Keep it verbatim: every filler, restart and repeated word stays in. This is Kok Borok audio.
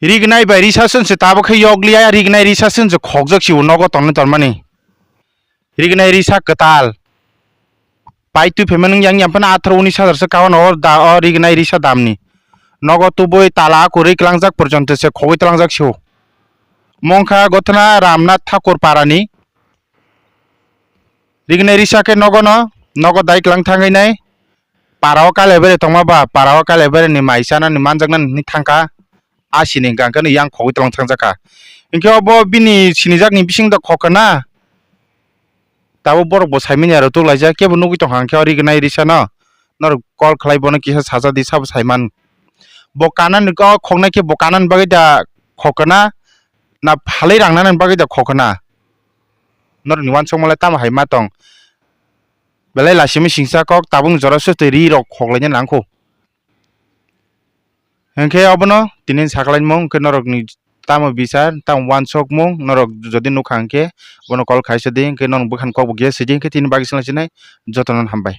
Rignai bai risa swnse tabuk khe yokliya, rignai risa swnse khokjak sio nogo tongnai tonmani. Rignai risa kwtal. Pai twi phaimani yang yang phano atharo unis hajar se kawan o da o rignai risa damni. Nogo tubui tala kwrwi klangjak porjonto se khogwi tlangjak sio. Mongkha gothna Ramnath Thakur parani. Rignai risa khe nogono, nogo dai klang thangwi nai. Para o kale bere tongma ba, para o kale bere ni mai chana ni manjakna ni thangkha. A sini hwnkha hwnkhe no yang khogwi tlang thangjakha. Hinkhe obo bini sinijak ni bising da khokha na. Tabuk borok bo saimanya rw tuklaijak, kebo nugwi tongkha hinkhe o rignai risa no. Norok call khlai bono kisa saja di sabo saiman. Bo kanani kok khoknai khe bo kanani bagwi da khokha na, na phalwi rangnani bagwi da khokha na? Norokni uansukma le tamo hai ma tong? Belai laisimi singsa kok tabuk jora sustwi ri rok khoklaina nangkho. Hinkhe obono tini saklaimung hinkhe norokni tamo bichar, tamo uansukmung norok jodi nukha hinkhe bono call khaisa di, hinkhe norok bwkhani kokbo ges sidi, hinkhe tini bagwi swlaisinai jotono hambai.